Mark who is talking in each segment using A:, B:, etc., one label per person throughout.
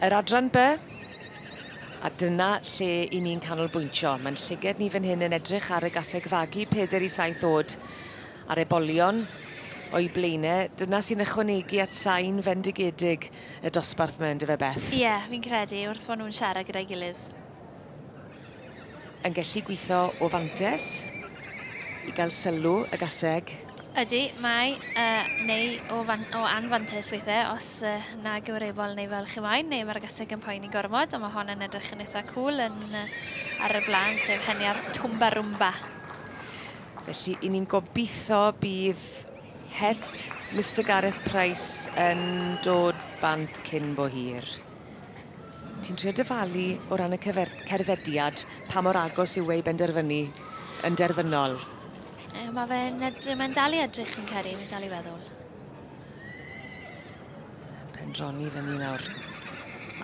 A: Yr adran By, a dyna lle i ni'n canolbwyntio. Mae'n llyged ni fan hyn yn edrych ar y gaseg fagu 4 i 7 oed a'r ebolion o'i blaenau. Dyna sy'n ychwanegu at sain fendigedig y dosbarth 'ma yndyfe Beth?
B: Ie, yeah, fi'n credu wrth fod nhw'n siarad gyda'i gilydd.
A: Yn gellu gwitho o fantes i gael sylw y gaseg.
B: Ydy, mae, uh, neu o, fan, o anfantes weithiau, os uh, nag yw'r ebol neu fel chi moyn, neu mae'r gaseg yn poeni gormod, ond mae hon yn edrych yn eitha cool yn, uh, ar y blaen, sef heniar Twmba Rwmba.
A: Felly, i ni'n gobeithio bydd het Mister Gareth Price yn dod bant cyn bo hir. Ti'n trio dyfalu o ran y cyfer- cerddediad pa mor agos yw e i benderfynu yn derfynol?
B: Yy ma' fe'n edry- mae'n dal i edrych fi'n credu, fi'n dal i feddwl.
A: Pendroni fyny nawr.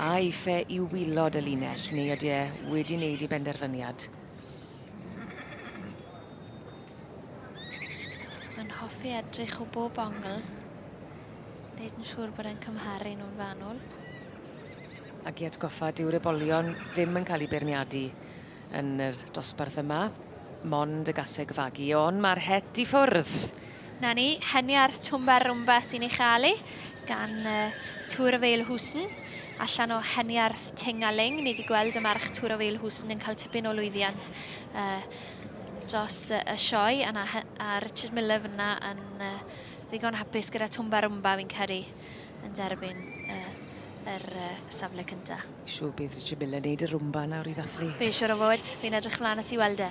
A: A eiff e i wylod y linell neu ydy e wedi wneud 'i benderfyniad?
B: Mae'n hoffi edrych o bob ongl. Neud yn siŵr bod e'n cymharu nhw'n fanwl.
A: Ac i atgoffa, dyw'r ebolion ddim yn cael eu beirniadu yn yr dosbarth yma, mond y gaseg fagu, ond mae'r het i ffwrdd.
B: Na ni, henia'r Twmba Rwmba sy'n ei chael ei gan uh, Tŵr y Feil Hwsn, allan o heniarth Tingaling. Ni wedi gweld y march Tŵr y Feil Hwsn yn cael tipyn o lwyddiant uh, dros uh, y sioe, a, na, a Richard Miller fyna yn uh, ddigon hapus gyda Twmba Rwmba fi'n credu yn derbyn uh, yr uh, safle cynta.
A: Siŵr bydd Richard Miller yn neud y rwmba nawr i ddathlu.
B: Fi'n siŵr o fod. Fi'n edrych mlaen at i weld e.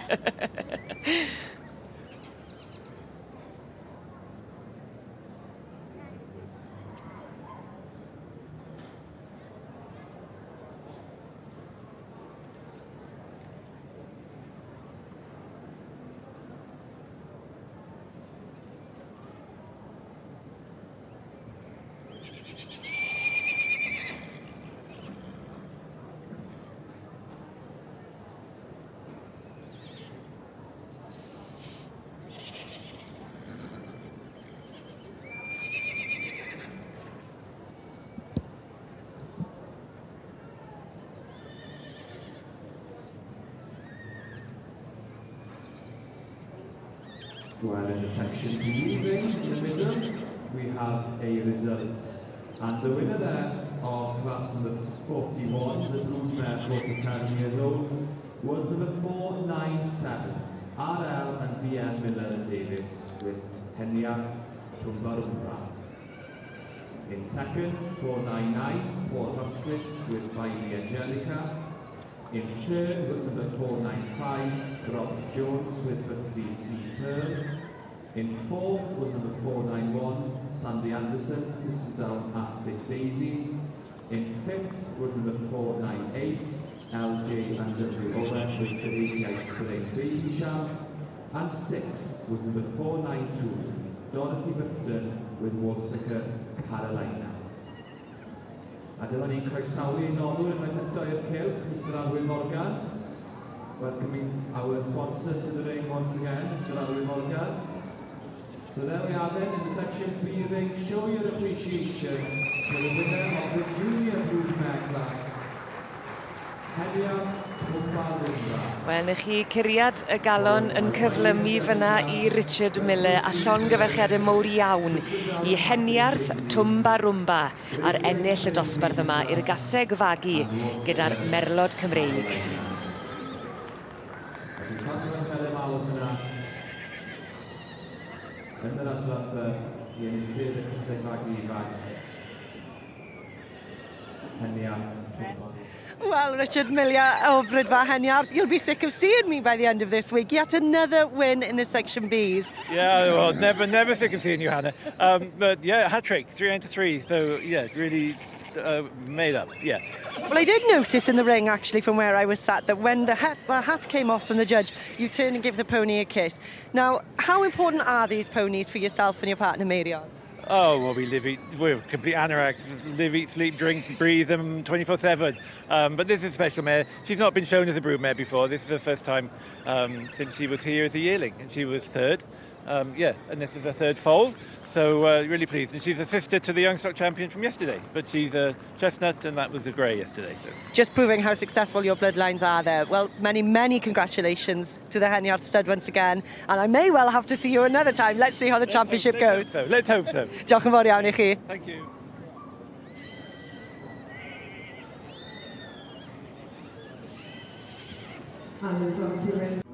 C: Well, in the section B ring in the middle, we have a result. And the winner there of class number 41, the broodmare 47 years old, was number 497, RL and DM Miller and Davis with Heniath Tumbarumba. In second, 499, Paul Hutcliffe with Bailey Angelica. In third was number 495, Robert Jones with Buckley C. Pearl. In fourth was number 491, Sandy Anderson, Thistledown Arctic Daisy. In fifth was number 498, LJ and W Owen with the API Spring Baby Sham. And sixth was number 492, Dorothy Bufton with Walsicker Carolina. A dyma ni'n croesawu ein nodwr unwaith eto i'r cylch, Mr Arwyn Morgans. Welcoming our sponsor to the ring once again, Mr Arwyn Morgans. So there we are then in the section B ring. Show your appreciation to the winner of the junior broodmare class, Heliaf Tumba Rumba.
A: Wel, 'na chi curiad y galon yn cyflymu fyna i Richard Miller a llongyfarchiadau mowr iawn i Heniarth Tumba Rumba ar ennill y dosbarth yma i'r gaseg fagu gyda'r merlod Cymreig.
C: Felly llongyfarchiadau mawr fyna yn yr adran B i enillydd y caseg fagu ifanc. Heniarth Tumba.
D: Well, Richard Millia o Fridfa Heniarth, you'll be sick of seeing me by the end of this week. Yet another win in the Section Bs.
E: Yeah, well, never, never sick of seeing you, Hannah. But yeah, hat trick, 3 out of 3. So yeah, really made up. Yeah.
D: Well, I did notice in the ring, actually, from where I was sat, that when the hat, the hat came off from the judge, you turn and give the pony a kiss. Now, how important are these ponies for yourself and your partner, Marion?
E: Oh, well, we live, eat, we're complete anoraks, live, eat, sleep, drink, breathe them 24-7. But this is a special mare. She's not been shown as a broodmare before. This is the first time since she was here as a yearling, and she was third. Yeah, and this is her third foal. So really pleased. And she's a sister to the young stock champion from yesterday, but she's a chestnut and that was a grey yesterday. So.
D: Just proving how successful your bloodlines are there. Well, many, many congratulations to the Heniarth stud once again. And I may well have to see you another time. Let's see how the championship
E: Let's
D: goes.
E: hope so. Let's hope so.
D: Diolch yn fawr iawn i chi.
E: Thank you.
F: And the results are in.